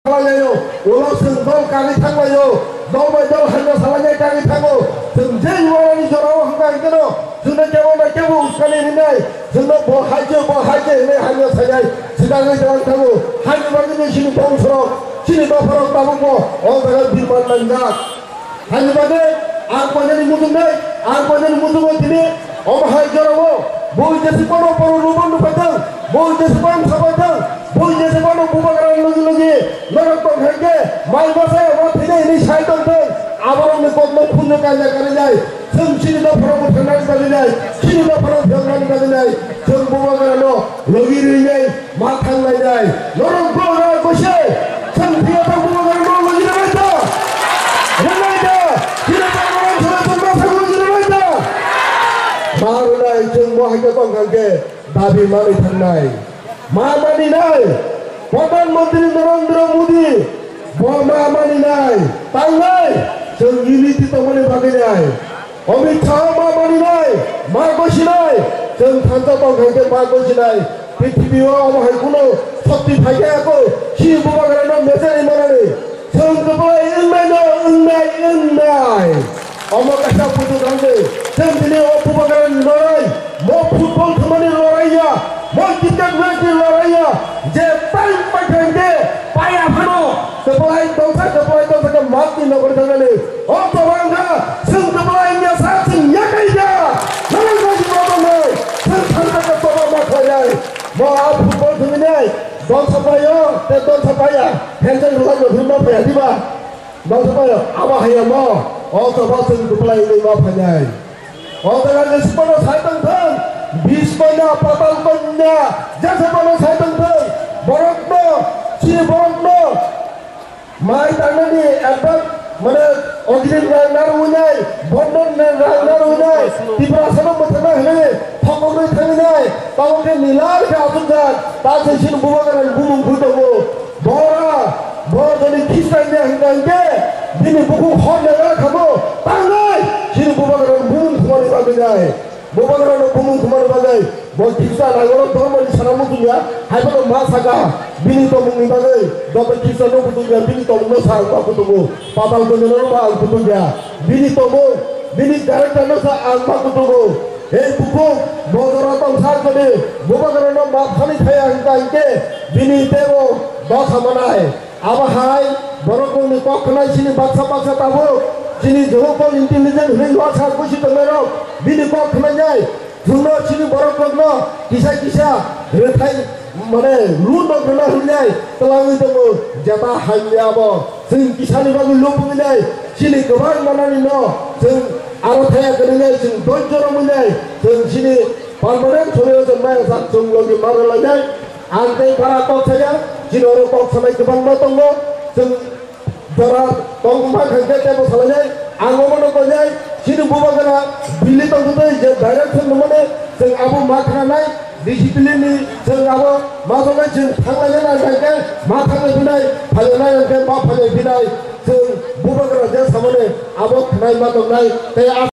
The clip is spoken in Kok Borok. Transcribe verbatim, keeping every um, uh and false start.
Salainai o, ulo chwng dol kagwi thanglaio, dol bai dol hamya salainai kagwi thango. Chwng je Yuanani jorao hwnka hwnkhe no, chwngno kebo no kebo uskani rinai, chwngno bo hai khe, bo hai khe hwnwi hamya sainai, swkangwi twlang thango. Haini bagwino chini bongsorok, chini dopharok tabukbo o jaga birman nangjak. Haini bagwi ang koinani muchungnai, ang koinani muchungo tini omo hai jorao bo jesi bono bono rubon rwphaithang, bo jesi bono sabaithang, bo jesi bono bubagra logi logi norok tong hai khe mai masa ma thwinai hinwi sai tongthang. Aborokni kokno phunno kainai kainai chwng chini dopharokbo thangnani bagwi nai, chini dopharok pheoknani bagwi nai, chwng bubagrano logi rwinai. Ma thang lai dai, norok bwrang koise, chwng phiya ta bwrang norok logina lai ta, rwnai ta, phiya ta norok chwla chwla sa logina lai ta. Ma rwnai chwng bo hai khe tong kha khe dabi manwi thangnai. Ma mani nai, Pradhan Mantri Narendra Modi, bo ma mani nai, tangnai, chwng unity tongmani bagwi nai. Amit Shah ma maninai, ma gosinai, chwng thansa tong kha khe ma gosinai. Prithibi o omo hai kunu shokti phai khe ako, chini bubagrano mechari manani. Chwng kwplai wngnai no wngnai wngnai. Omo kaisa buju dangdi. Chwng tini o bubagrani lorai, mo football thumani lorai ya, mo cricket match ni lorai ya. Je time pai kha hwnkhe paya phano. Kwplai tongsa, kwplai tongsa khe mat ni nokol thangnani. O toba wngkha, chwng kwplai wngya sa, chwng yakai ya. Nang nang si toba nai, chwng thangsa khe toba ma khlainai. Mo a football thwngwi nai, don sapai o, te don sapai ya. Handshake rwlai no thwngma phaiya diba? Don sapai o, abo haiya mo. O toba chwng kwplai wngwi ma phainai. O jaga je sipano sai tong thang, bis kanya, patal kanya, je sipano sai tong thang, borokno, chini borokno, mai tangnani advance, mane, ogini rang narwinai, bondon rang narwinai, Tiprasano mwthangna hinwi, thokgwi thanginai, tamo khe nilal khe achukjak, ta se chini bubagrani bumung phui tongo. Bora, bo jodi Khristian ya hwnka hwnkhe, bini bukhuk hor nang kha bo, tangnai, chini bubagrano bumung khumani bagwi nai. Bubagrano bumung khumani bagwi, bo Khristian nangoro dhormoni sana muchung ya, hai phano ma saka, bini tongmungni bagwi, joto Khristianno kutung ya, bini tongmungno sa ang ma kutungo, patal gonjorano ba ang kutung ya, bini tongmung, bini characterno sa ang ma kutungo. Ei bukhuk, bo jora tong sak jodi, bubagrano map sani thaya hwnka hwnkhe, bini tebo dosa manai. Abo hai, borok bongni kok khwnai chini baksa baksa tabuk, chini Jogopal intelligent hwnwi luasa kusi tongnairok, bini kok khwnainai, chwngno chini borok rokno kisa kisa rwthai, mane, loan rok rwna hwnwi twlangwi tongo, jeta hamya abo, chwng kisani bagwi lobwi nai, chini kwbang manani no, chwng aro thaya kwrwngwi chwng doijjo romwi nai, chwng chini permanent solution chwng maya sak chwng logi ma rwlainai. Ang tei para kok saya, chini oro kok sanai kwbangma tongo. Chwng jora tongma khankhe tebo salainai, ang omono koinai, chini bubagra Delhi tongtwtwi je direction nungmani, chwng abo ma khnanai, discipline ni chwng abo ma tongnai, chwng thanglaina nang khankhe ma thangwi phinai, phailana nang khe ma phailai phinai, chwng bubagra je samani abo khnai ma tongnai, tei a